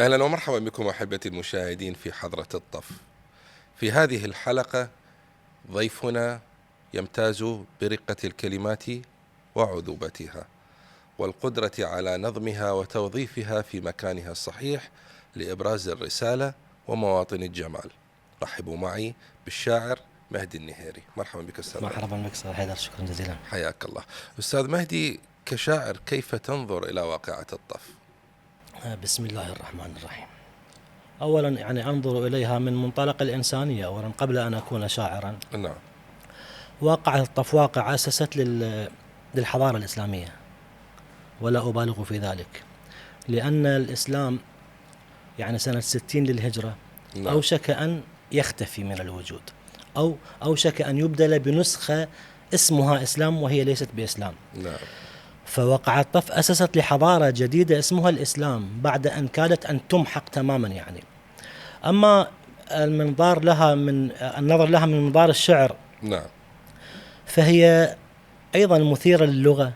أهلا ومرحبا بكم أحبتي المشاهدين في حضرة الطف. في هذه الحلقة ضيفنا يمتاز برقة الكلمات وعذوبتها والقدرة على نظمها وتوظيفها في مكانها الصحيح لإبراز الرسالة ومواطن الجمال. رحبوا معي بالشاعر مهدي النهيري. مرحبا بك أستاذ. مرحبا بك أستاذ حيدر، شكرا جزيلا. حياك الله. أستاذ مهدي، كشاعر كيف تنظر إلى واقعة الطف؟ بسم الله الرحمن الرحيم. أولا أنظر إليها من منطلق الإنسانية أولا قبل أن أكون شاعرا. نعم. واقعة الطف واقع أسست للحضارة الإسلامية، ولا أبالغ في ذلك، لأن الإسلام سنة 60 للهجرة نعم. أوشك أن يختفي من الوجود، أو أوشك أن يبدل بنسخة اسمها إسلام وهي ليست بإسلام. نعم. فوقع الطف أسست لحضارة جديدة اسمها الإسلام بعد أن كادت أن تمحق تماما أما النظر لها من منظار الشعر، نعم، فهي أيضا مثيرة للغة،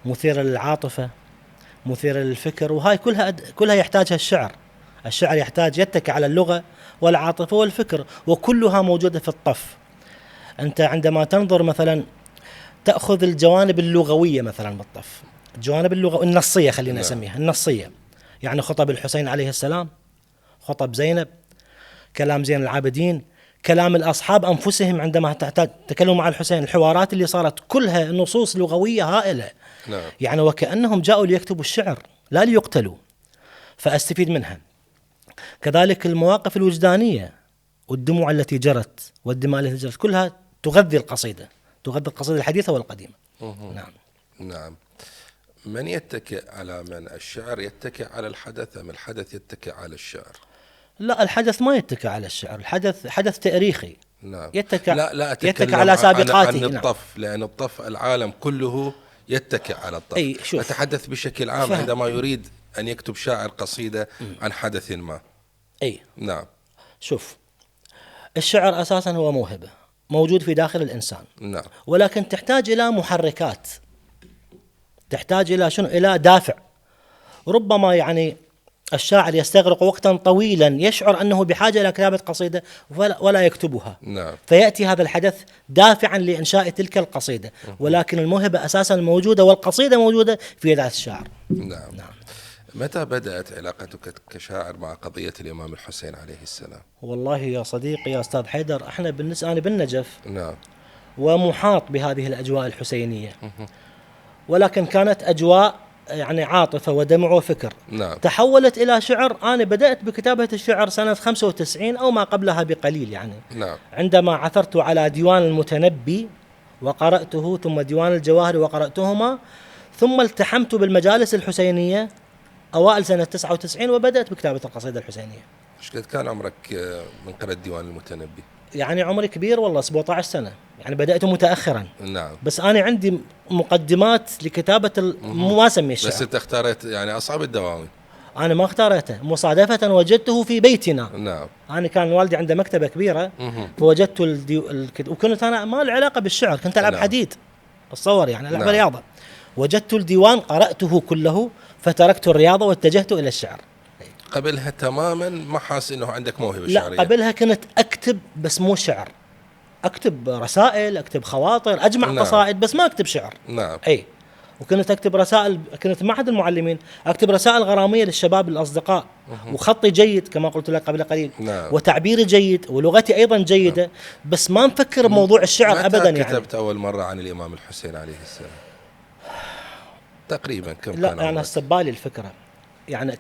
مثيرة للعاطفة، مثيرة للفكر، وهاي كلها يحتاجها الشعر. الشعر يتكئ على اللغة والعاطفة والفكر، وكلها موجودة في الطف. أنت عندما تنظر مثلا تأخذ الجوانب اللغوية مثلا بالطف، الجوانب النصية، خلينا نسميها النصية، خطب الحسين عليه السلام، خطب زينب، كلام زين العابدين، كلام الأصحاب أنفسهم عندما تكلموا مع الحسين، الحوارات اللي صارت كلها نصوص لغوية هائلة. نعم. وكأنهم جاءوا ليكتبوا الشعر لا ليقتلوا، فأستفيد منها. كذلك المواقف الوجدانية والدموع التي جرت والدماء التي جرت كلها تغذي القصيدة الحديثة والقديمة. نعم. نعم. من يتكئ على من؟ الشعر يتكئ على الحدث أم الحدث يتكئ على الشعر؟ لا، الحدث ما يتكئ على الشعر، الحدث حدث تاريخي. نعم. لا يتكئ على سابقاته. عن الطف. نعم. لأن الطف العالم كله يتكئ على الطف. أتحدث بشكل عام عندما يريد أن يكتب شاعر قصيدة عن حدث ما. نعم. شوف، الشعر أساسا هو موهبة موجود في داخل الإنسان. نعم. ولكن تحتاج إلى محركات، تحتاج إلى إلى دافع. ربما الشاعر يستغرق وقتا طويلا يشعر أنه بحاجة إلى كتابة قصيدة ولا يكتبها. نعم. فيأتي هذا الحدث دافعا لإنشاء تلك القصيدة، ولكن الموهبة أساسا موجودة والقصيدة موجودة في يد الشاعر. نعم. متى بدأت علاقتك كشاعر مع قضية الإمام الحسين عليه السلام؟ والله يا صديقي يا أستاذ حيدر، أنا بالنجف. نعم. ومحاط بهذه الأجواء الحسينية، ولكن كانت أجواء عاطفة ودمع وفكر. نعم. تحولت إلى شعر. أنا بدأت بكتابة الشعر سنة 95 أو ما قبلها بقليل نعم. عندما عثرت على ديوان المتنبي وقرأته، ثم ديوان الجواهر وقرأتهما، ثم التحمت بالمجالس الحسينية أوائل سنة 99 وبدأت بكتابة القصيدة الحسينية. ايش قد كان عمرك من قرأت ديوان المتنبي؟ عمري كبير والله، 17 سنة. بدأت متأخرا. نعم. بس أنا عندي مقدمات لكتابة ما أسمي الشعر. بس أنت اختارت أصعب الدواوين. أنا ما اختارته، مصادفة وجدته في بيتنا. نعم. أنا كان والدي عنده مكتبة كبيرة، فوجدت وكنت أنا ما له علاقة بالشعر، كنت ألعب حديد، أتصور ألعب رياضة. وجدت الديوان، قرأته كله، فتركت الرياضة واتجهت إلى الشعر. قبلها تماما ما حاس إنه عندك موهبة شعرية؟ لا، قبلها كنت أكتب بس مو شعر، أكتب رسائل، أكتب خواطر، أجمع قصائد، بس ما أكتب شعر. نعم. وكنت أكتب رسائل، كنت معهد المعلمين أكتب رسائل غرامية للشباب الأصدقاء، وخطي جيد كما قلت لك قبل قليل. نعم. وتعبيري جيد ولغتي أيضا جيدة. نعم. بس ما نفكر بموضوع الشعر أبدا. متى كتبت أول مرة عن الإمام الحسين عليه السلام؟ تقريبا كم كان؟ لا، أنا استبالي الفكرة.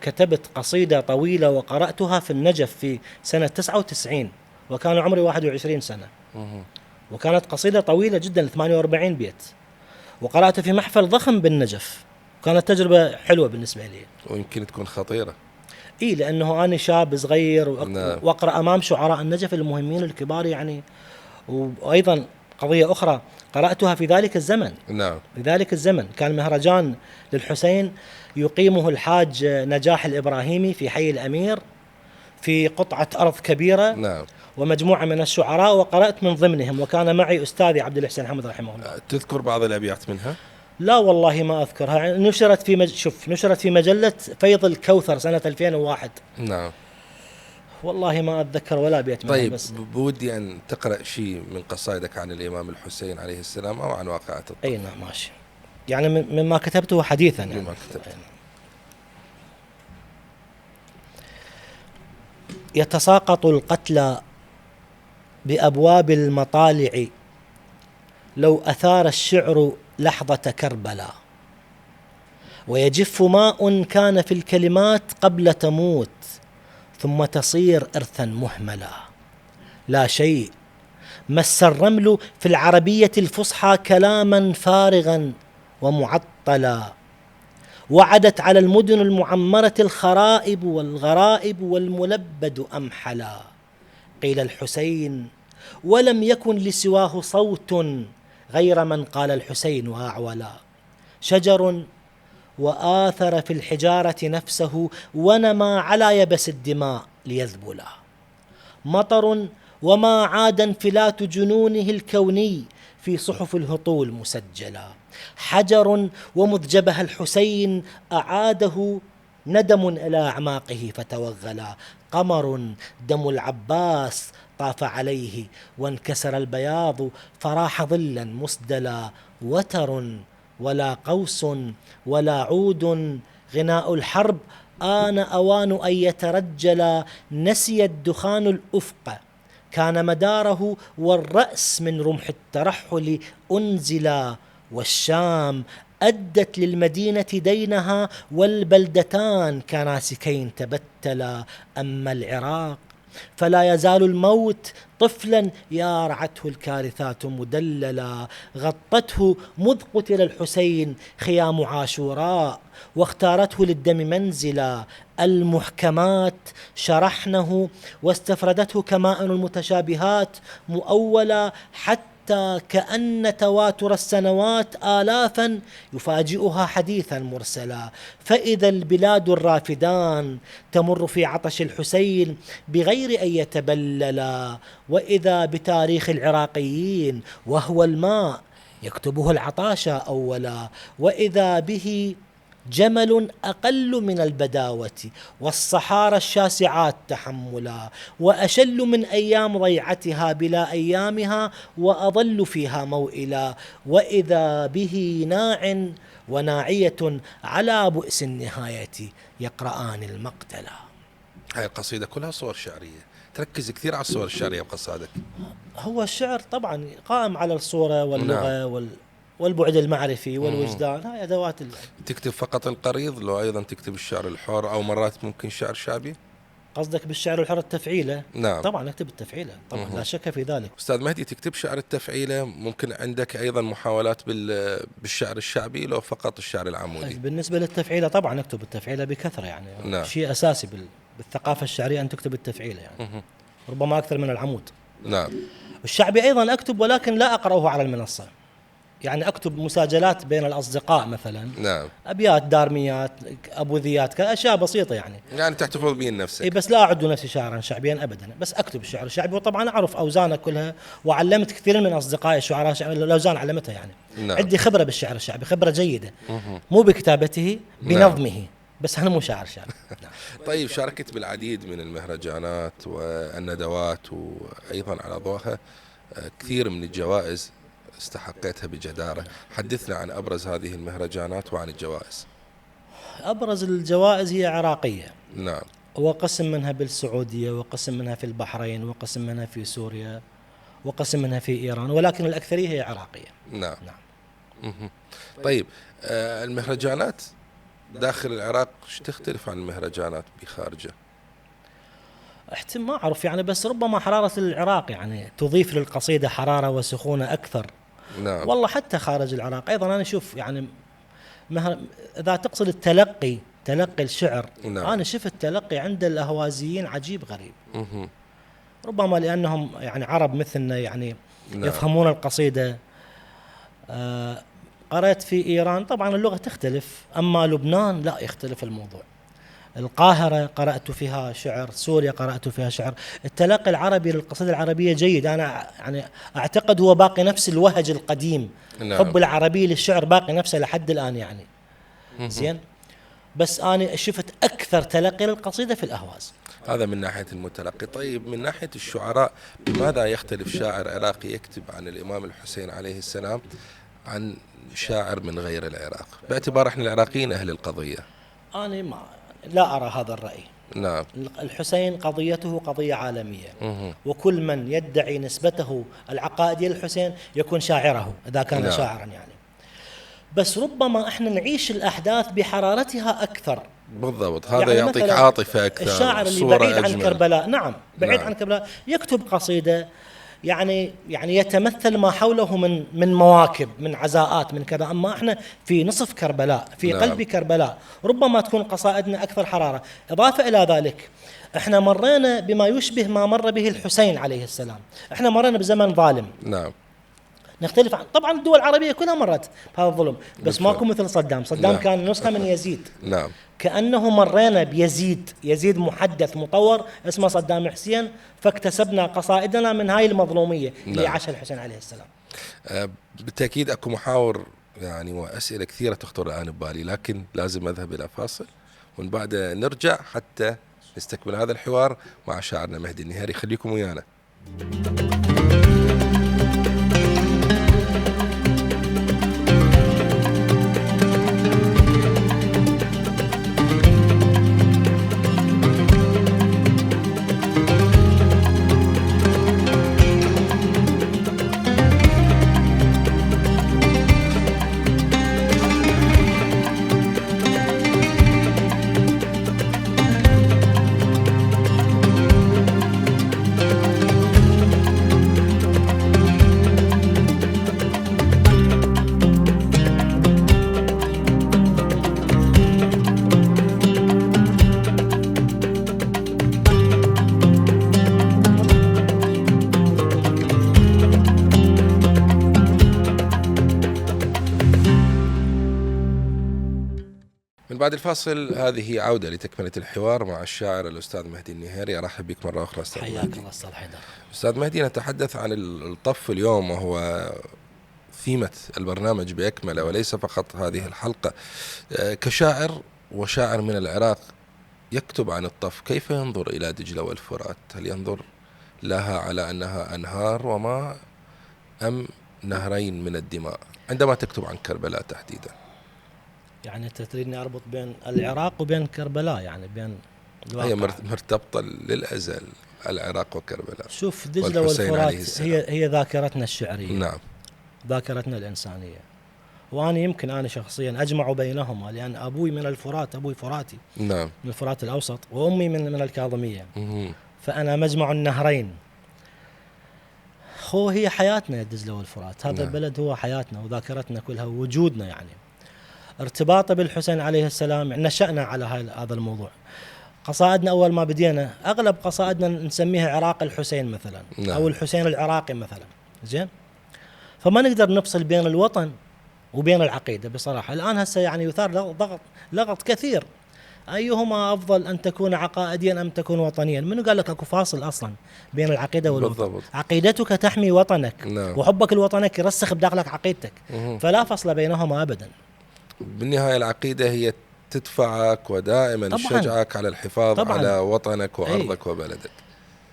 كتبت قصيدة طويلة وقرأتها في النجف في سنة 99 وكان عمري 21 سنة. وكانت قصيدة طويلة جدا 48 بيت، وقرأتها في محفل ضخم بالنجف. كانت تجربة حلوة بالنسبة لي، ويمكن تكون خطيرة. لأنه أنا شاب صغير وأقرأ أمام شعراء النجف المهمين الكبار وأيضا قضية أخرى قرأتها في ذلك الزمن. نعم. في ذلك الزمن كان مهرجان للحسين يقيمه الحاج نجاح الإبراهيمي في حي الأمير في قطعة أرض كبيرة. نعم. ومجموعة من الشعراء، وقرأت من ضمنهم، وكان معي أستاذي عبد الحسين حمد رحمه الله. تذكر بعض الأبيات منها؟ لا والله ما أذكرها. نشرت في نشرت في مجلة فيض الكوثر سنة 2001. نعم. والله ما أتذكر ولا بيت منها. طيب بس بودي أن تقرأ شيء من قصائدك عن الإمام الحسين عليه السلام أو عن واقعة الطف. أي نعم ماشي. يعني مما كتبته حديثا يعني. مما كتبته. يتساقط القتلى بأبواب المطالع لو أثار الشعر لحظة كربلاء، ويجف ماء كان في الكلمات قبل تموت ثم تصير إرثا مهملا. لا شيء مس الرمل في العربية الفصحى كلاما فارغا ومعطلا، وعدت على المدن المعمرة الخرائب والغرائب والملبد أمحلا. قيل الحسين ولم يكن لسواه صوت غير من قال الحسين وأعولا. شجر وآثر في الحجارة نفسه ونما على يبس الدماء ليذبلا. مطر وما عاد انفلات جنونه الكوني في صحف الهطول مسجلا. حجر ومذ جبه الحسين أعاده ندم إلى أعماقه فتوغلا. قمر دم العباس طاف عليه وانكسر البياض فراح ظلا مسدلا. وتر ولا قوس ولا عود غناء الحرب آن أوان أن يترجلا. نسي الدخان الأفق كان مداره والرأس من رمح الترحل أنزلا. والشام أدت للمدينة دينها والبلدتان كناسكين تبتلا. أما العراق فلا يزال الموت طفلا يارعته الكارثات مدللا. غطته مذ قتل الحسين خيام عاشوراء واختارته للدم منزلا. المحكمات شرحنه واستفردته كمائن المتشابهات مؤولا، حتى كأن تواتر السنوات آلافا يفاجئها حديثا مرسلا. فإذا البلاد الرافدان تمر في عطش الحسين بغير أن يتبللا، وإذا بتاريخ العراقيين وهو الماء يكتبه العطاشى أولا، وإذا به جمل أقل من البداوة والصحارى الشاسعات تحملا، وأشل من أيام ضيعتها بلا أيامها وأضل فيها موئلا. وإذا به ناع وناعية على بؤس النهاية يقرآن المقتلا. هاي القصيدة كلها صور شعرية، تركز كثير على الصور الشعرية بقصائدك. هو الشعر طبعا قائم على الصورة واللغة والبعد المعرفي والوجدان، هاي أدوات تكتب فقط القريض لو أيضا تكتب الشعر الحر أو مرات ممكن شعر شعبي؟ قصدك بالشعر الحر التفعيلة؟ نعم طبعا أكتب التفعيلة طبعا لا شك في ذلك. أستاذ مهدي، تكتب شعر التفعيلة، ممكن عندك أيضا محاولات بالشعر الشعبي لو فقط الشعر العمودي؟ بالنسبة للتفعيلة طبعا أكتب التفعيلة بكثرة يعني. نعم. شيء أساسي بالثقافة الشعرية أن تكتب التفعيلة يعني. ربما أكثر من العمود. نعم. الشعبي أيضا أكتب ولكن لا أقرأه على المنصة، يعني أكتب مساجلات بين الأصدقاء مثلا. نعم. أبيات دارميات أبوذيات أشياء بسيطة يعني تحتفظ بين نفسك. بس لا أعد نفسي شاعرا شعبيا أبدا، بس أكتب الشعر الشعبي، وطبعا أعرف أوزانه كلها، وعلمت كثير من أصدقائي الشعراء الأوزان علمتها يعني. نعم. عندي خبرة بالشعر الشعبي، خبرة جيدة، مو بكتابته بنظمه. نعم. بس أنا مو شاعر شعبي. نعم. طيب شاركت بالعديد من المهرجانات والندوات، وأيضا على ضوءها كثير من الجوائز استحقيتها بجدارة. حدثنا عن أبرز هذه المهرجانات وعن الجوائز. أبرز الجوائز هي عراقية. نعم. وقسم منها بالسعودية، وقسم منها في البحرين، وقسم منها في سوريا، وقسم منها في إيران، ولكن الأكثرية هي عراقية. نعم. طيب المهرجانات داخل العراق تختلف عن المهرجانات بخارجه؟ ما أعرف يعني، بس ربما حرارة العراق يعني تضيف للقصيدة حرارة وسخونة أكثر. نعم. والله حتى خارج العراق أيضا أنا أشوف يعني إذا تقصد تلقي الشعر. نعم. أنا شفت تلقي عند الأهوازيين عجيب غريب. ربما لأنهم يعني عرب مثلنا يعني. نعم. يفهمون القصيدة. قرأت في إيران طبعا اللغة تختلف، أما لبنان لا يختلف الموضوع. القاهرة قرأت فيها شعر، سوريا قرأت فيها شعر. التلقي العربي للقصيدة العربية جيد، أنا يعني أعتقد هو باقي نفس الوهج القديم. نعم. حب العربي للشعر باقي نفسه لحد الآن يعني. زين، بس أنا شفت أكثر تلقي للقصيدة في الأهواز. هذا من ناحية المتلقي. طيب من ناحية الشعراء، بماذا يختلف شاعر عراقي يكتب عن الإمام الحسين عليه السلام عن شاعر من غير العراق، باعتبار احنا العراقيين أهل القضية؟ أنا لا أرى هذا الرأي. نعم. الحسين قضيته قضية عالمية، مه. وكل من يدعي نسبته العقائدية للحسين يكون شاعره إذا كان نعم. شاعرا يعني. بس ربما احنا نعيش الأحداث بحرارتها أكثر. بالضبط، هذا يعني يعطيك مثلاً عاطفة أكثر، الشاعر اللي صورة بعيد عن أجمل. كربلاء، نعم بعيد نعم. عن كربلاء، يكتب قصيدة يعني يتمثل ما حوله من مواكب، من عزاءات، من كذا. أما احنا في نصف كربلاء، في نعم. قلب كربلاء، ربما تكون قصائدنا أكثر حرارة. إضافة إلى ذلك احنا مرينا بما يشبه ما مر به الحسين عليه السلام. احنا مرينا بزمن ظالم، نعم. نختلف عن طبعا الدول العربية كلها مرت بهذا الظلم، بس بالفعل. ماكو مثل صدام. صدام نعم. كان نسخة من يزيد. نعم. كأنه مرينا يزيد محدث مطور اسمه صدام حسين، فاكتسبنا قصائدنا من هاي المظلومية اللي نعم. عاشها الحسين عليه السلام. بالتأكيد أكو محاور يعني وأسئلة كثيرة تخطر الآن ببالي، لكن لازم أذهب إلى فاصل ومن بعد نرجع حتى نستكمل هذا الحوار مع شاعرنا مهدي النهيري. خليكم ويانا. من بعد الفاصل هذه عودة لتكملة الحوار مع الشاعر الأستاذ مهدي النهيري. أرحب بك مرة أخرى أستاذ حياك مهدي. الله أستاذ حيدر. أستاذ مهدي، نتحدث عن الطف اليوم، وهو ثيمة البرنامج بأكمله وليس فقط هذه الحلقة. كشاعر وشاعر من العراق يكتب عن الطف، كيف ينظر إلى دجلة والفرات؟ هل ينظر لها على أنها أنهار وماء أم نهرين من الدماء عندما تكتب عن كربلاء تحديدا؟ يعني أنت تريدني أربط بين العراق وبين كربلاء، يعني بين هي مرتبطة للأزل، العراق وكربلاء. شوف، دجلة والفرات هي ذاكرتنا الشعرية. نعم. ذاكرتنا الإنسانية. وأنا يمكن أنا شخصيا أجمع بينهما، لأن أبوي من الفرات، أبوي فراتي. نعم. من الفرات الأوسط، وأمي من الكاظمية. مم. فأنا مجمع النهرين. هي حياتنا دجلة والفرات. هذا نعم. البلد هو حياتنا وذاكرتنا كلها ووجودنا. يعني ارتباطه بالحسين عليه السلام، نشأنا على هذا الموضوع. قصائدنا أول ما بدينا أغلب قصائدنا نسميها عراق الحسين مثلا. نعم. أو الحسين العراقي مثلا. زين، فما نقدر نفصل بين الوطن وبين العقيدة بصراحة. الآن هسه يعني يثار لغط كثير، أيهما أفضل، أن تكون عقائديا أم تكون وطنيا؟ منو قال لك أكو فاصل أصلا بين العقيدة والوطن؟ بالضبط. عقيدتك تحمي وطنك. نعم. وحبك لوطنك يرسخ بداخلك عقيدتك. مم. فلا فصل بينهما أبدا. بالنهاية العقيدة هي تدفعك ودائما تشجعك على الحفاظ طبعاً. على وطنك وأرضك وبلدك.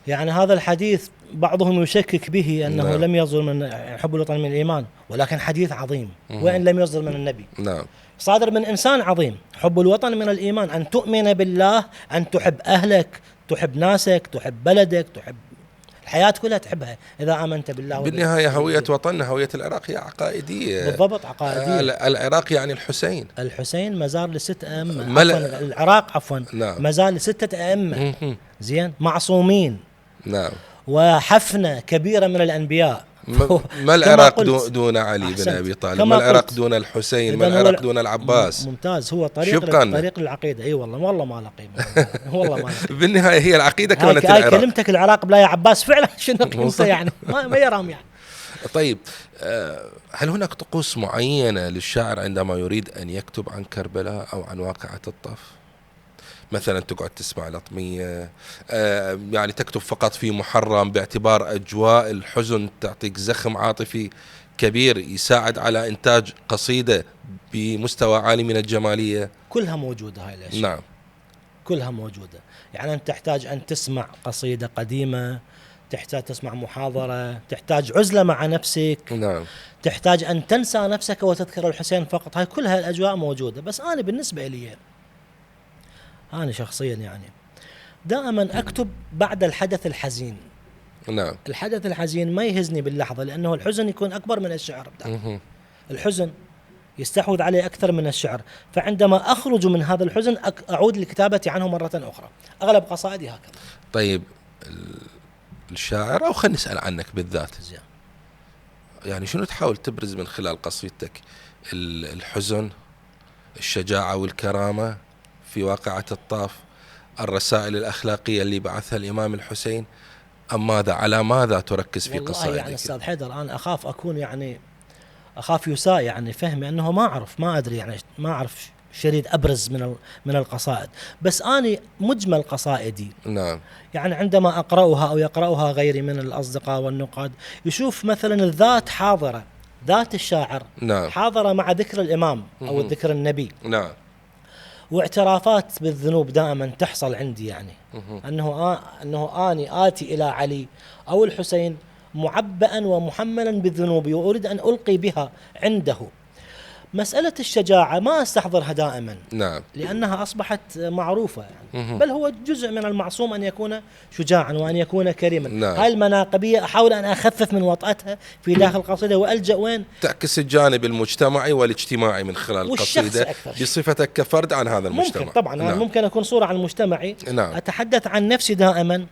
يعني هذا الحديث بعضهم يشكك به أنه نعم. لم يصدر من حب الوطن من الإيمان، ولكن حديث عظيم. وإن لم يصدر من النبي، نعم. صادر من إنسان عظيم. حب الوطن من الإيمان، أن تؤمن بالله، أن تحب أهلك، تحب ناسك، تحب بلدك، تحب الحياة كلها تحبها إذا آمنت بالله. بالنهاية هوية وطننا، هوية العراق هي عقائدية. بالضبط، عقائدية. العراق يعني الحسين. الحسين مزار لست أئمة. العراق عفوا. نعم. مزار لستة أئمة. زين، معصومين. نعم. وحفنة كبيرة من الأنبياء. ما العراق دون علي بن أبي طالب؟ ما العراق دون الحسين؟ ما العراق دون العباس؟ ممتاز، هو طريق العقيدة. اي والله ما لقيمة. والله ما لقيمة. بالنهاية هي العقيدة كانت العراق. كلمتك العراق بلا يا عباس فعلا شنو قيمته يعني؟ ما يرام يعني. طيب، هل هناك طقوس معينة للشاعر عندما يريد أن يكتب عن كربلاء أو عن واقعة الطف؟ مثلا تقعد تسمع لطمية، يعني تكتب فقط في محرم باعتبار أجواء الحزن تعطيك زخم عاطفي كبير يساعد على إنتاج قصيدة بمستوى عالي من الجمالية. كلها موجودة هاي الأشياء. نعم. كلها موجودة. يعني أنت تحتاج أن تسمع قصيدة قديمة، تحتاج تسمع محاضرة، تحتاج عزلة مع نفسك. نعم. تحتاج أن تنسى نفسك وتذكر الحسين فقط. هاي كلها الأجواء موجودة. بس أنا بالنسبة لي، أنا شخصيا يعني دائما أكتب بعد الحدث الحزين. نعم. الحدث الحزين ما يهزني باللحظة، لأنه الحزن يكون أكبر من الشعر. الحزن يستحوذ عليه أكثر من الشعر، فعندما أخرج من هذا الحزن أعود لكتابتي عنه مرة أخرى. أغلب قصائدي هكذا. طيب الشاعر، أو خلينا نسأل عنك بالذات، يعني شنو تحاول تبرز من خلال قصيدتك؟ الحزن، الشجاعة والكرامة في واقعة الطاف، الرسائل الأخلاقية اللي بعثها الإمام الحسين، أم ماذا، على ماذا تركز في قصائدك؟ والله يعني أستاذ حيدر، أنا أخاف أكون يعني أخاف يساء يعني فهمي، أنه ما أدري يعني ما أعرف شريد أبرز من القصائد. بس أنا مجمل قصائدي، نعم، يعني عندما أقرأها أو يقرأها غيري من الأصدقاء والنقاد، يشوف مثلا الذات حاضرة، ذات الشاعر نعم، حاضرة مع ذكر الإمام أو ذكر النبي. نعم. واعترافات بالذنوب دائما تحصل عندي، يعني أنه آني آتي إلى علي أو الحسين معبئا ومحملا بالذنوب وأريد أن ألقي بها عنده. مسألة الشجاعة ما أستحضرها دائما، نعم، لأنها أصبحت معروفة يعني. بل هو جزء من المعصوم أن يكون شجاعا وأن يكون كريما. نعم. هاي المناقبية أحاول أن أخفف من وطأتها في داخل القصيدة، وألجأ وين؟ تعكس الجانب المجتمعي والاجتماعي من خلال القصيدة بصفتك كفرد عن هذا المجتمع. ممكن طبعا. نعم. ممكن أكون صورة عن مجتمعي. نعم. أتحدث عن نفسي دائما،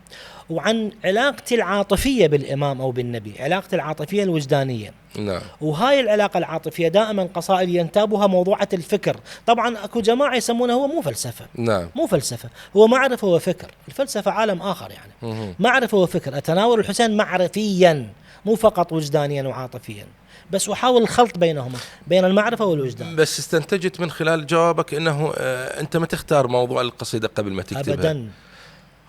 وعن علاقتي العاطفية بالإمام أو بالنبي، علاقتي العاطفية الوجدانية. نعم. وهاي العلاقة العاطفية دائما قصائد ينتابها موضوعة الفكر. طبعا أكو جماعة يسمونه هو مو فلسفة. نعم. مو فلسفة، هو معرفة وفكر. الفلسفة عالم آخر يعني. معرفة وفكر. أتناول الحسين معرفيا مو فقط وجدانيا وعاطفيا، بس أحاول الخلط بينهما، بين المعرفة والوجدان. بس استنتجت من خلال جوابك أنه أنت ما تختار موضوع القصيدة قبل ما تكتبها أبدا.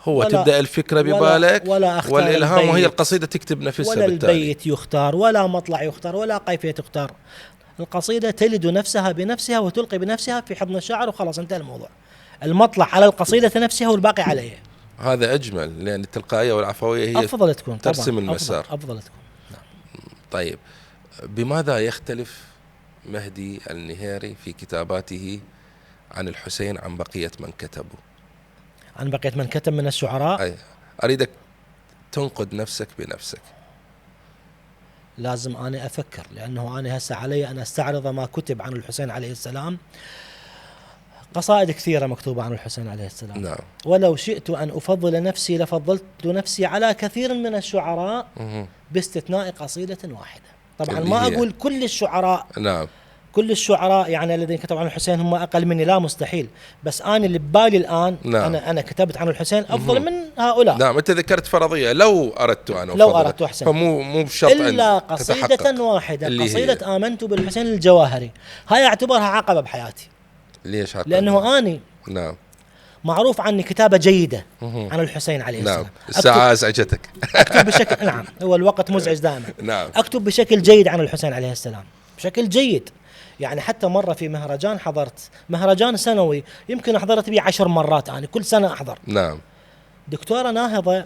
هو تبدأ الفكرة ببالك والإلهام، وهي القصيدة تكتب نفسها ولا بالتالي. البيت يختار، ولا مطلع يختار، ولا قيفية تختار. القصيدة تلد نفسها بنفسها وتلقي بنفسها في حضن الشاعر، وخلاص انتهى الموضوع. المطلع على القصيدة نفسها والباقي عليه. هذا أجمل، لأن التلقائية والعفوية هي أفضل تكون ترسم المسار. أفضل تكون. نعم. طيب، بماذا يختلف مهدي النهيري في كتاباته عن الحسين عن بقية من كتبوا؟ عن بقية من كتب من الشعراء؟ أي. أريدك تنقد نفسك بنفسك. لازم أنا أفكر، لأنه أنا هسه علي أن أستعرض ما كتب عن الحسين عليه السلام. قصائد كثيرة مكتوبة عن الحسين عليه السلام. نعم. ولو شئت أن أفضل نفسي لفضلت نفسي على كثير من الشعراء باستثناء قصيدة واحدة. طبعا ما أقول كل الشعراء. نعم. كل الشعراء يعني الذين كتبوا عن الحسين هم أقل مني، لا مستحيل. بس أنا اللي ببالي الآن، نعم. أنا كتبت عن الحسين أفضل من هؤلاء. نعم. أنت ذكرت فرضية، لو أردت أن أفضل، لو أردت أحسن، فمو بشرط إلا قصيدة واحدة، قصيدة آمنت بالحسين الجواهري. هاي أعتبرها عقبة بحياتي. ليش عقبة؟ لأنه أنا نعم معروف عني كتابة جيدة عن الحسين عليه السلام. نعم. الساعة أزعجتك. أكتب بشكل نعم، هو الوقت مزعج دائما. نعم. أكتب بشكل جيد عن الحسين عليه السلام، بشكل جيد. يعني حتى مرة في مهرجان حضرت، مهرجان سنوي يمكن أحضرت به 10 مرات، أنا كل سنة أحضر. نعم. دكتورة ناهضة،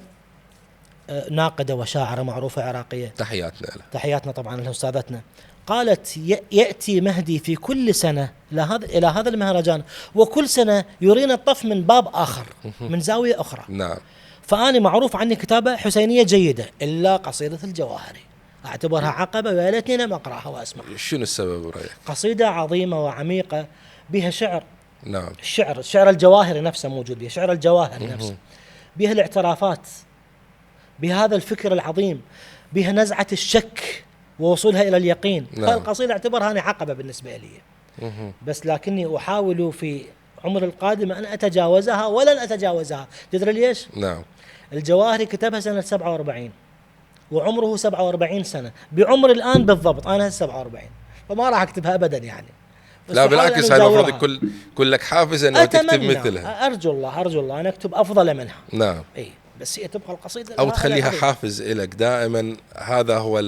ناقدة وشاعرة معروفة عراقية، تحياتنا لها. تحياتنا طبعا لأستاذتنا. قالت يأتي مهدي في كل سنة إلى هذا المهرجان، وكل سنة يرينا الطف من باب آخر، من زاوية أخرى. نعم. فأنا معروف عني كتابة حسينية جيدة، إلا قصيدة الجواهري أعتبرها عقبة، ويا ليتني لم أقرأها وأسمعها. شنو السبب برأيك؟ قصيدة عظيمة وعميقة، بها شعر. نعم. الشعر الجواهري نفسه موجود بها، شعر الجواهري نفسه، بها الاعترافات، بهذا الفكر العظيم، بها نزعة الشك ووصولها إلى اليقين. نعم. فالقصيدة اعتبرها أنا عقبة بالنسبة لي. بس لكني أحاول في عمر القادم أن أتجاوزها، ولن أتجاوزها. تدري ليش؟ نعم. الجواهري كتبها سنة 47 وعمره 47 سنة، بعمر الآن بالضبط أنا 47، فما راح أكتبها أبدا يعني. بس لا بحاول بالعكس، أن هاي المفروض أجاورها. يكون لك حافز انه تكتب أتمنى، مثلها. أرجو الله أن أكتب أفضل منها. نعم. إي بس هي تبقى القصيدة او لها تخليها حدود. حافز لك دائما. هذا هو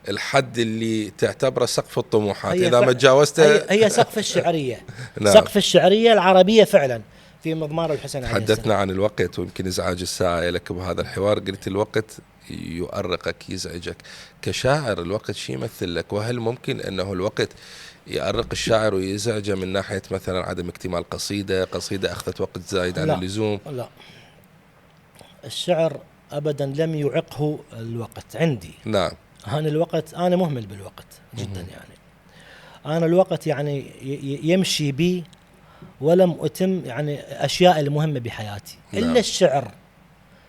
الحد اللي تعتبره سقف الطموحات، اذا ما تجاوزته. هي سقف الشعرية. نعم. سقف الشعرية العربية فعلا في مضمار الحسين عليه السلام. تحدثنا عن الوقت ويمكن ازعاج الساعة لك بهذا الحوار. قلت الوقت يؤرقك يزعجك كشاعر، الوقت شي يمثل لك؟ وهل ممكن انه الوقت يؤرق الشاعر ويزعجه من ناحية مثلا عدم اكتمال قصيدة أخذت وقت زايد عن اللزوم؟ لا، الشعر أبدا لم يعقه الوقت عندي. نعم. أنا الوقت، أنا مهمل بالوقت جدا يعني. أنا الوقت يعني يمشي بي ولم أتم يعني أشياء المهمة بحياتي. نعم. إلا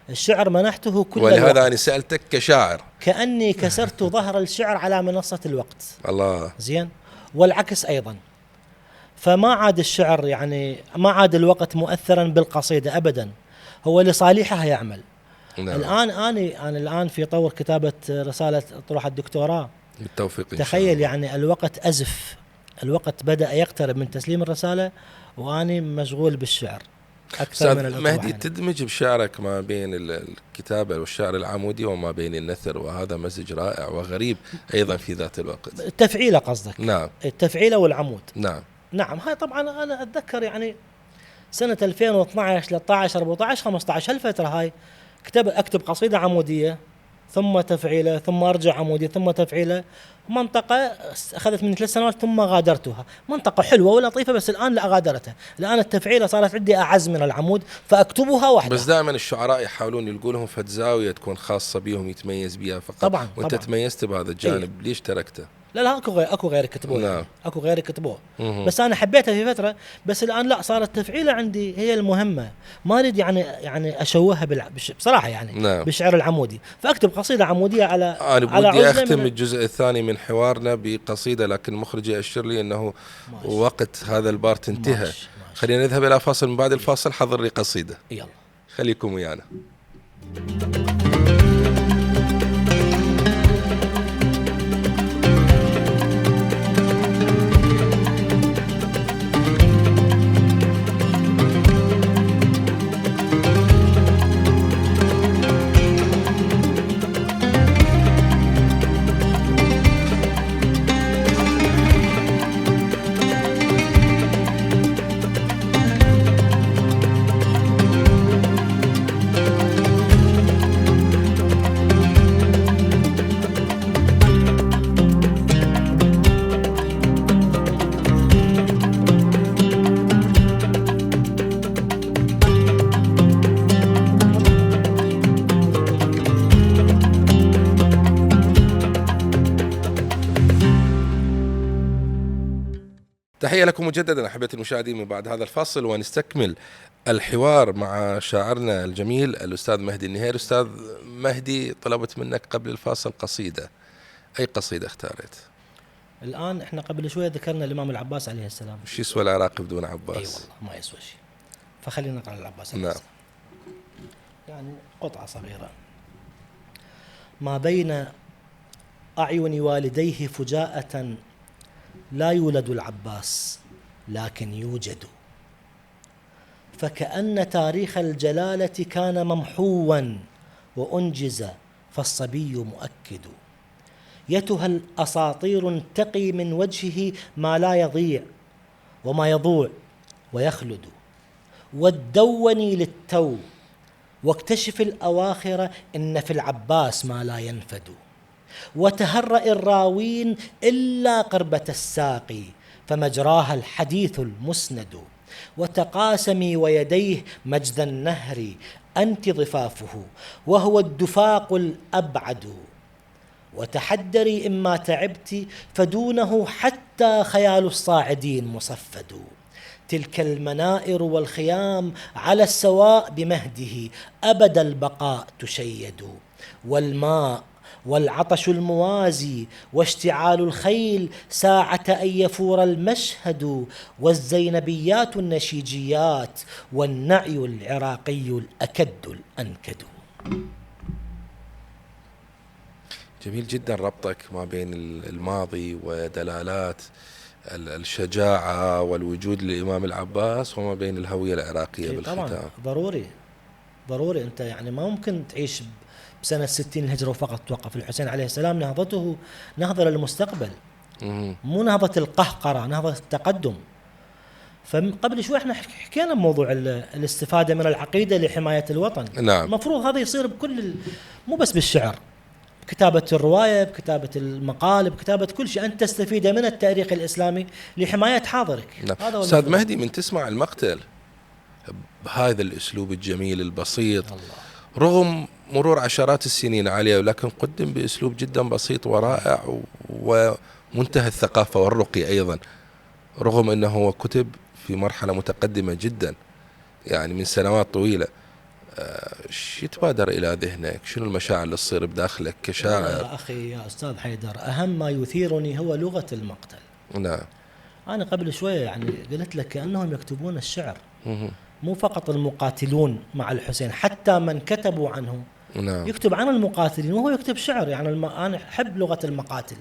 الشعر منحته كل الوقت. ولهذا أنا سألتك كشاعر، كأني كسرت ظهر الشعر على منصة الوقت. الله. زين، والعكس أيضا. فما عاد الشعر يعني ما عاد الوقت مؤثرا بالقصيدة أبدا، هو لصالحها يعمل. نعم. الآن أنا الآن في طور كتابة رسالة طروحة الدكتوراه. بالتوفيق إن تخيل شاء الله. يعني الوقت أزف، الوقت بدأ يقترب من تسليم الرسالة وأنا مشغول بالشعر أكثر من الأطروحة. مهدي، تدمج بشعرك ما بين الكتابة والشعر العمودي وما بين النثر، وهذا مزج رائع وغريب أيضا في ذات الوقت. التفعيلة قصدك؟ نعم. التفعيلة والعمود. نعم. نعم. هاي طبعا أنا أتذكر يعني سنة 2012 13 14 15 هالفترة هاي أكتب قصيدة عمودية ثم تفعيلة ثم أرجع عمودي ثم تفعيلة. منطقة أخذت مني 3 سنوات ثم غادرتها. منطقة حلوة ولطيفة بس الآن لا غادرتها. الآن التفعيلة صارت عندي أعز من العمود فأكتبها واحدة. بس دائما الشعراء يحاولون يلقوا لهم فد زاوية تكون خاصة بيهم يتميز بها فقط. طبعا. وأنت تميزت بهذا الجانب. إيه؟ ليش تركته؟ لا اكو غير كتبوه. نعم. يعني. اكو غير كتبوه. بس انا حبيتها في فتره، بس الان لا، صارت التفعيله عندي هي المهمه. ما اريد يعني اشوهها بصراحه يعني. نعم. بالشعر العمودي، فاكتب قصيده عموديه على انا بدي اختم الجزء الثاني من حوارنا بقصيده، لكن مخرجي اشر لي انه وقت هذا البارت انتهى. ماشي. خلينا نذهب الى فاصل، من بعد الفاصل حضر لي قصيده. يلا خليكم ويانا. تحية لكم مجددا أحبتي المشاهدين من بعد هذا الفاصل، ونستكمل الحوار مع شاعرنا الجميل الأستاذ مهدي النهيري. أستاذ مهدي، طلبت منك قبل الفاصل قصيدة، أي قصيدة اختارت؟ الآن احنا قبل شوية ذكرنا الإمام العباس عليه السلام. وش يسوى العراق بدون عباس؟ أي والله ما يسوى شيء، فخلينا نقرأ العباس عليه السلام. يعني قطعة صغيرة. ما بين أعين والديه فجاءة لا يولد العباس لكن يوجد، فكأن تاريخ الجلالة كان ممحوا وأنجز فالصبي مؤكد. يتها الأساطير تقي من وجهه ما لا يضيع وما يضوع ويخلد. ودوني للتو واكتشف الأواخر إن في العباس ما لا ينفد. وتهرأ الراوين إلا قربة الساقي فمجراها الحديث المسند. وتقاسمي ويديه مجد النهر أنت ضفافه وهو الدفاق الأبعد. وتحدري إما تعبت فدونه حتى خيال الصاعدين مصفد. تلك المنائر والخيام على السواء بمهده أبد البقاء تشيد. والماء والعطش الموازي واشتعال الخيل ساعة أن يفور المشهد. والزينبيات النشيجيات والنعي العراقي الأكد الأنكد. جميل جدا ربطك ما بين الماضي ودلالات الشجاعة والوجود للإمام العباس وما بين الهوية العراقية بالختام. طبعا ضروري أنت يعني ما ممكن تعيش بسنة 60 الهجرة وفقط توقف. الحسين عليه السلام نهضته نهضة للمستقبل، مو نهضة القهقرة، نهضة التقدم. فقبل شوي احنا حكينا بموضوع الاستفادة من العقيدة لحماية الوطن. نعم. المفروض هذا يصير مو بس بالشعر، بكتابة الرواية، بكتابة المقال، بكتابة كل شيء أنت تستفيد من التاريخ الإسلامي لحماية حاضرك. نعم. أستاذ مهدي، من تسمع المقتل بهذا الأسلوب الجميل البسيط الله. رغم مرور عشرات السنين عليه، ولكن قدم بأسلوب جدا بسيط ورائع ومنتهى الثقافة والرقي أيضا، رغم أنه هو كتب في مرحلة متقدمة جدا يعني من سنوات طويلة. شو يتبادر إلى ذهنك؟ شنو المشاعر اللي تصير بداخلك كشاعر؟ يا أخي يا أستاذ حيدر، أهم ما يثيرني هو لغة المقتل. نعم. أنا قبل شوية يعني قلت لك كأنهم يكتبون الشعر، مو فقط المقاتلون مع الحسين، حتى من كتبوا عنه نعم. يكتب عن المقاتلين وهو يكتب شعر. يعني أنا أحب لغة المقاتل.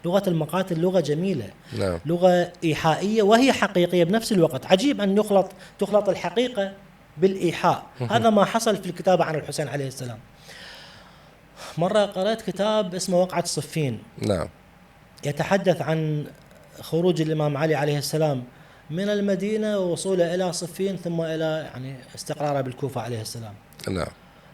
لغة المقاتل لغة جميلة. نعم. لغة إيحائية وهي حقيقية بنفس الوقت. عجيب أن تخلط الحقيقة بالإيحاء. هذا ما حصل في الكتابة عن الحسين عليه السلام. مرة قرأت كتاب اسمه وقعة صفين. نعم. يتحدث عن خروج الإمام علي عليه السلام من المدينة ووصوله إلى صفين، ثم إلى يعني استقراره بالكوفة عليه السلام. نعم.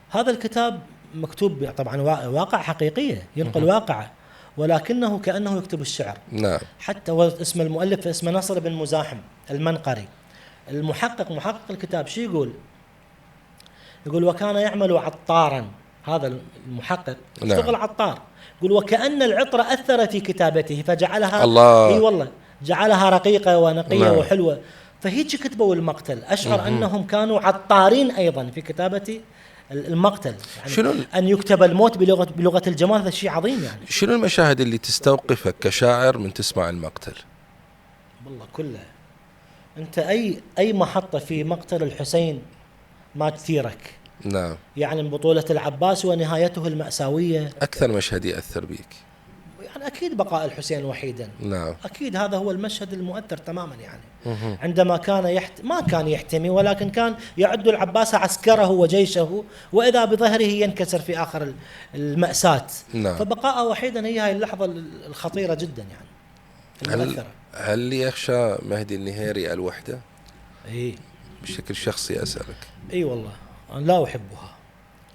هذا الكتاب مكتوب طبعا واقع حقيقية، ينقل واقعه، ولكنه كأنه يكتب الشعر. نعم. حتى اسم المؤلف اسمه نصر بن مزاحم المنقري. محقق الكتاب شو يقول؟ وكان يعمل عطارا. هذا المحقق اشتغل عطار. يقول وكأن العطر أثر في كتابته فجعلها الله. اي والله جعلها رقيقة ونقية وحلوة. فهيك كتبوا المقتل. أشعر أنهم كانوا عطارين أيضا في كتابة المقتل. يعني أن يكتب الموت بلغة الجمال، هذا شيء عظيم. يعني شنو المشاهد اللي تستوقفك كشاعر من تسمع المقتل؟ والله كلها. أنت أي محطة في مقتل الحسين ما تثيرك. نعم. يعني من بطولة العباس ونهايته المأساوية. أكثر مشهد يأثر بيك؟ يعني أكيد بقاء الحسين وحيدا. نعم. أكيد هذا هو المشهد المؤثر تماما. يعني عندما كان ما كان يحتمي، ولكن كان يعد العباس عسكره وجيشه، وإذا بظهره ينكسر في آخر المأساة. نعم. فبقاء وحيدا هي اللحظة الخطيرة جدا يعني المؤثرة. هل يخشى مهدي النهيري الوحدة؟ إيه بشكل شخصي أسألك. إيه والله أنا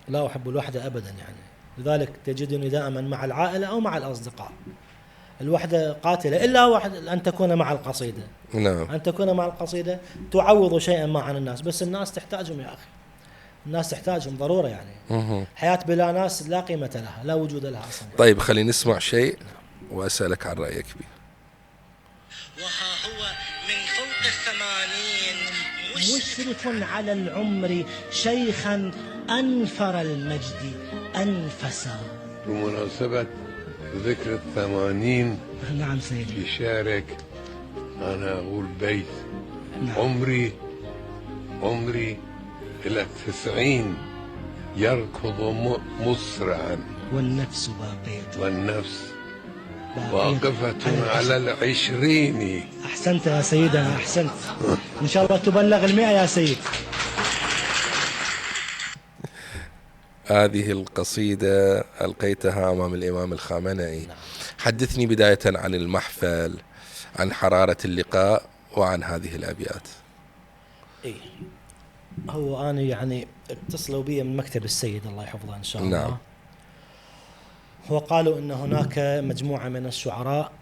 لا أحب الوحدة أبدا. يعني لذلك تجدني دائما مع العائلة أو مع الأصدقاء. الوحدة قاتلة، إلا أن تكون مع القصيدة. نعم. أن تكون مع القصيدة تعوض شيئا ما عن الناس، بس الناس تحتاجهم يا أخي، الناس تحتاجهم ضرورة. يعني حياة بلا ناس لا قيمة لها، لا وجود لها أصلا. طيب خلينا نسمع شيء وأسألك عن رأيك به. وها هو من فوق 80 مشرف على العمر شيخا أنفر المجد أنفسا. بمناسبة ذكر 80 نعم سيدي. يشارك أنا أقول بيت. نعم. عمري إلى 90 يركض مسرعا، والنفس باقية واقفة على 20. أحسنت يا سيدنا، أحسنت. إن شاء الله تبلغ 100 يا سيد. هذه القصيدة ألقيتها أمام الإمام الخامنئي. حدثني بداية عن المحفل، عن حرارة اللقاء، وعن هذه الأبيات. إيه هو أنا يعني اتصلوا بي من مكتب السيد الله يحفظه إن شاء الله. نعم. وقالوا أن هناك مجموعة من الشعراء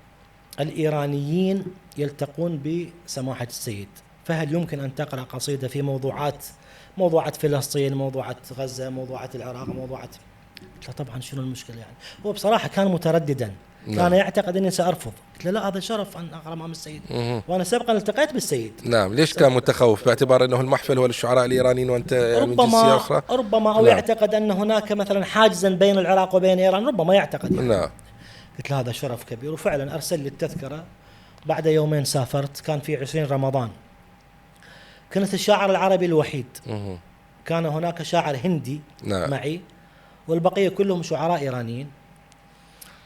الإيرانيين يلتقون بسماحة السيد، فهل يمكن أن تقرأ قصيدة في موضوعات فلسطين، موضوعات غزة، موضوعات العراق، موضوعات. قلت له طبعا شنو المشكلة يعني. هو بصراحة كان مترددا. نعم. كان يعتقد أني سأرفض. قلت له لا، هذا شرف أن أقرأ أمام السيد. وأنا سابقا التقيت بالسيد. نعم. ليش كان متخوف؟ باعتبار أنه المحفل هو للشعراء الإيرانيين وأنت من جنسية أخرى؟ ربما أو يعتقد أن هناك مثلا حاجزا بين العراق وبين إيران، ربما يعتقد يعني. نعم. قلت له هذا شرف كبير. وفعلا أرسل لي التذكرة. بعد يومين سافرت، كان في 20 رمضان. كنت الشاعر العربي الوحيد. كان هناك شاعر هندي. نعم. معي، والبقية كلهم شعراء إيرانيين.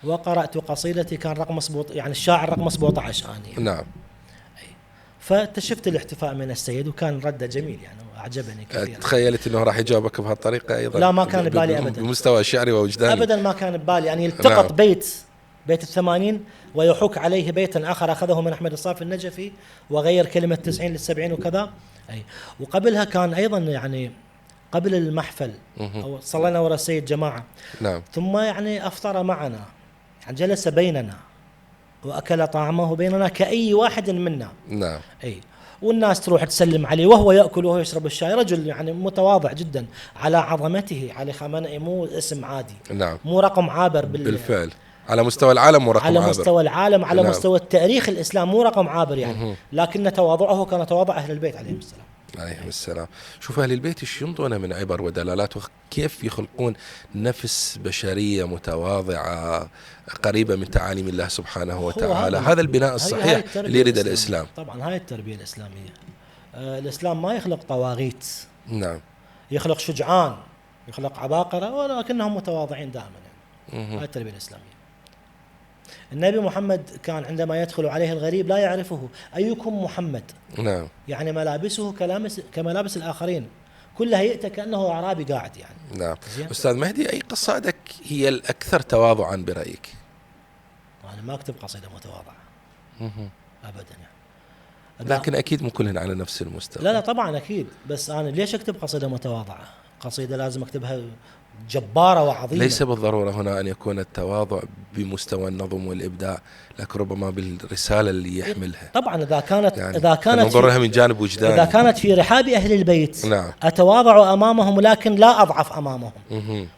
وقرأت قصيدتي، كان رقم يعني الشاعر رقم 17 أنا. نعم. فاكتشفت الاحتفاء من السيد وكان رده جميل يعني وأعجبني كثيرا. تخيلت أنه راح يجاوبك بهالطريقة أيضا؟ لا، ما كان ببالي أبدا، بمستوى شعري ووجداني أبدا ما كان ببالي. يعني يلتقط نعم. بيت 80 ويحك عليه بيتا آخر أخذه من أحمد الصافي النجفي وغير كلمة 90 لل70 وكذا. أي وقبلها كان أيضا يعني قبل المحفل أو صلينا وراء السيد جماعة. نعم. ثم يعني أفطر معنا، يعني جلس بيننا وأكل طعامه بيننا كأي واحد منا. نعم. أي والناس تروح تسلم عليه وهو يأكل وهو يشرب الشاي. رجل يعني متواضع جدا على عظمته. علي خامنئي مو اسم عادي، نعم. مو رقم عابر بالفعل على مستوى العالم، مو رقم على عابر. مستوى العالم، على نعم. مستوى التاريخ الإسلام، مو رقم عابر يعني. لكن تواضعه كان تواضع أهل البيت عليهم السلام. عليهم السلام. شوف أهل البيت ايش ينطون من عبر ودلالات، وكيف يخلقون نفس بشرية متواضعة قريبة من تعاليم الله سبحانه وتعالى. هذا البناء الصحيح اللي يريد الإسلام. طبعا هاي التربية الإسلامية. الإسلام ما يخلق طواغيت. نعم. يخلق شجعان، يخلق عباقرة، ولكنهم متواضعين دائما يعني. هاي التربية الإسلامية. النبي محمد كان عندما يدخل عليه الغريب لا يعرفه. أيكم محمد؟ نعم. يعني ملابسه كملابس الآخرين، كل هيئته كأنه أعرابي قاعد يعني. نعم. أستاذ مهدي، أي قصائدك هي الأكثر تواضعا برأيك؟ أنا ما أكتب قصيدة متواضعة أبدا يعني. لكن أكيد مو كلهن على نفس المستوى. لا طبعا أكيد، بس أنا ليش أكتب قصيدة متواضعة؟ قصيدة لازم أكتبها جبارة وعظيمة. ليس بالضرورة هنا أن يكون التواضع بمستوى النظم والإبداع، لكن ربما بالرسالة اللي يحملها. طبعا إذا كانت يعني ننظرها من جانب وجداني، إذا كانت في رحاب أهل البيت نعم. أتواضع أمامهم لكن لا أضعف أمامهم.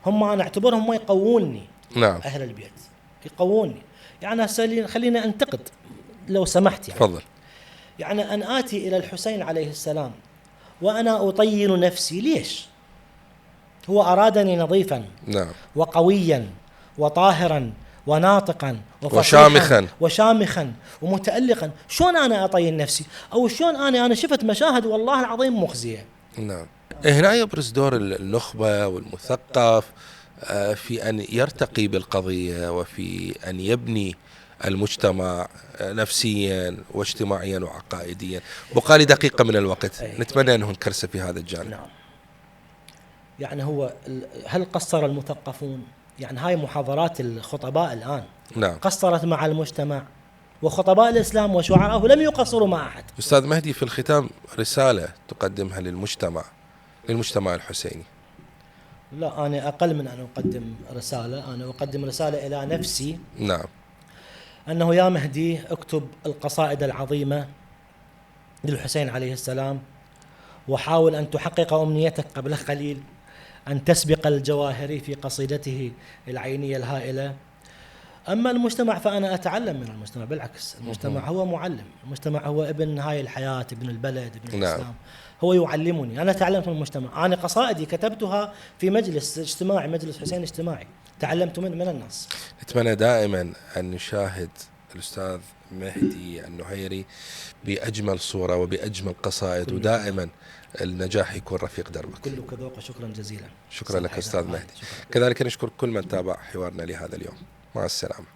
هم أنا أعتبرهم يقووني. نعم. أهل البيت يقووني. يعني خلينا أنتقد لو سمحت يعني. تفضل. يعني أن آتي إلى الحسين عليه السلام وأنا أطين نفسي، ليش؟ هو أرادني نظيفا، نعم. وقويا وطاهرا وناطقا وشامخا ومتألقا. شلون أنا أطين نفسي؟ أو شلون أنا شفت مشاهد والله العظيم مخزية. نعم. هنا يبرز دور النخبة والمثقف في أن يرتقي بالقضية وفي أن يبني المجتمع نفسيا واجتماعيا وعقائديا. بقى لي دقيقة من الوقت، نتمنى أنه نكرس في هذا الجانب. نعم. يعني هو هل قصر المثقفون؟ يعني هاي محاضرات الخطباء الآن. نعم. قصرت مع المجتمع، وخطباء الإسلام وشعراءه لم يقصروا مع أحد. أستاذ مهدي، في الختام رسالة تقدمها للمجتمع الحسيني. لا، أنا أقل من أن أقدم رسالة. أنا أقدم رسالة إلى نفسي. نعم. أنه يا مهدي اكتب القصائد العظيمة للحسين عليه السلام، وحاول أن تحقق أمنيتك قبل قليل، أن تسبق الجواهري في قصيدته العينية الهائلة. أما المجتمع فأنا أتعلم من المجتمع، بالعكس المجتمع هو معلم، المجتمع هو ابن هاي الحياة، ابن البلد، ابن الإسلام. هو يعلمني. أنا تعلمت من المجتمع. أنا قصائدي كتبتها في مجلس اجتماعي، مجلس حسين اجتماعي، تعلمت من الناس. نتمنى دائما أن نشاهد الأستاذ مهدي النهيري بأجمل صورة وبأجمل قصائد، ودائما النجاح يكون رفيق دربك. كلك ذوق. شكرا جزيلا. شكرا لك أستاذ مهدي. كذلك نشكر كل من تابع حوارنا لهذا اليوم. مع السلامة.